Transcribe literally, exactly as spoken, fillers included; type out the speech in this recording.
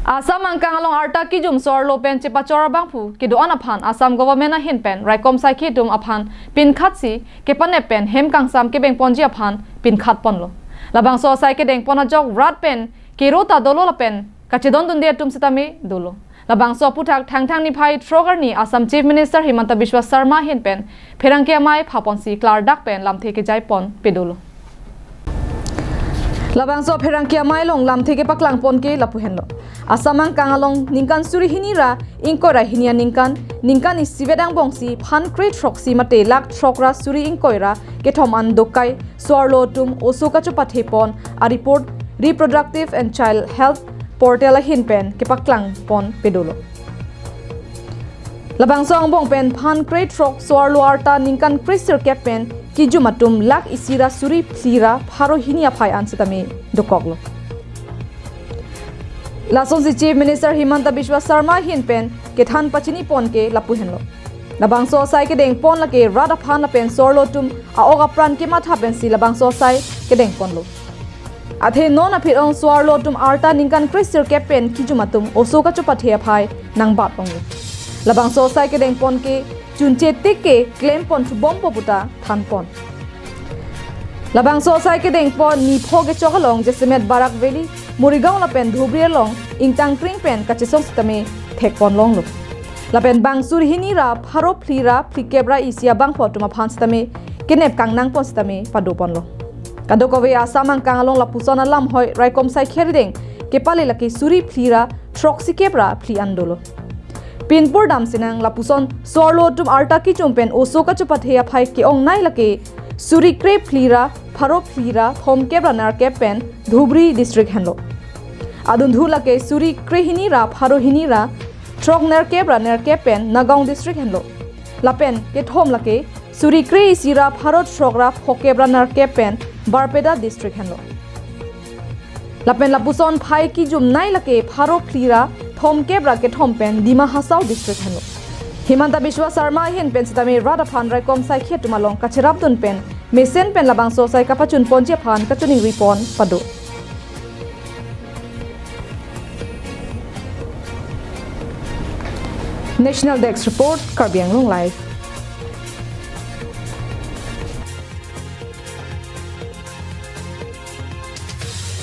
Assam angkang along arta kijum so-arlo pen chepachor abangphu kedo-an aphan Assam government ahin pen raikom saikhi atum aphan pinkhatsi kepanep pen hem kangsam kebengponji aphan pinkhatponlo. Labangso asai kedengpon ajok rat pen kero ta dolo lapen kachedondunde atum sitame dolo. Labangso aphuthak Thangthang niphai throk arni Assam Chief Minister Himanta Biswa Sarma ahin pen pherangke amei phaponsi klardak pen lamthe kejaipon pedolo. Labangso pherangke amei along lamthe kepaklangpon ke lapu henlo. Assam angkang along ningkan suri hini ra ingkoi ra hini aningkan, ningkan isivet angbongsi phan kre throksi mate lakh throk ra suri ingkoi ra kethom an dokai so-arlo atum oso kachopathepon a-report Reproductive and Child Health Portal ahin pen kepaklangpon pedolo. Labangso angbong pen phan kre throk so-arlo arta ningkan kre sirkep pen kijum atum lakh isi ra suri phli ra pharo hini aphai an sitame dokoklo. Lasonsi Chief Minister Himanta Biswa Sarma ahin pen kethan pachinipon ke lapu henlo. Labangso asai kedengpon lake rat aphan lapen so-arlo atum a-ok apran kematha pensi labangso asai kedengponlo. Athe non aphi-ong so-arlo atum arta ningkan kre sirkep pen kijum atum oso kachopathe aphai nangbat longlo. Labangso asai kedengpon ke chunche tik ke klempon thubompo puta thanpon. Labangso asai kedengpon nipho kechok along jasemet Barak Valley, Morigaon lapen Dhubri along ingtangkring pen kachesong sitame thekpon longlo. Lapen bang suri hini ra pharo phli ra phlikep ra isi abangphu atum aphan sitame kenep kangnangpon sitame padoponlo. Kadokave Assam angkang along lapuson alam hoi raikom saikhi arideng kepale lake suri phli ra throksikep ra phli an dolo. Pinpur damsinang lapuson so-arlo atum arta kijum pen oso kachopathe aphai ke-ongnei lake suri kre phli ra pharo phli ra thomkep ra nerkep pen Dhubri district henlo. Adundhu lake suri kre hini ra pharo hini ra throk nerkep ra nerkep pen Nagaon district henlo. Lapen kethom lake suri kre isi ra pharo throk ra phokep ra nerkep pen Barpeta district henlo. Lapen lapuson phai kijumnei lake pharo phli ra thomkep ra kethom pen Dima Hasao district henlo. Himanta Biswa Sarma ahin pen sitame rat aphan raikom saikhi atum along kacherapdun pen mesen pen labangso asai kapachunponji aphan kachiningripon pado. National Desk Report, Karbi Anglong Live.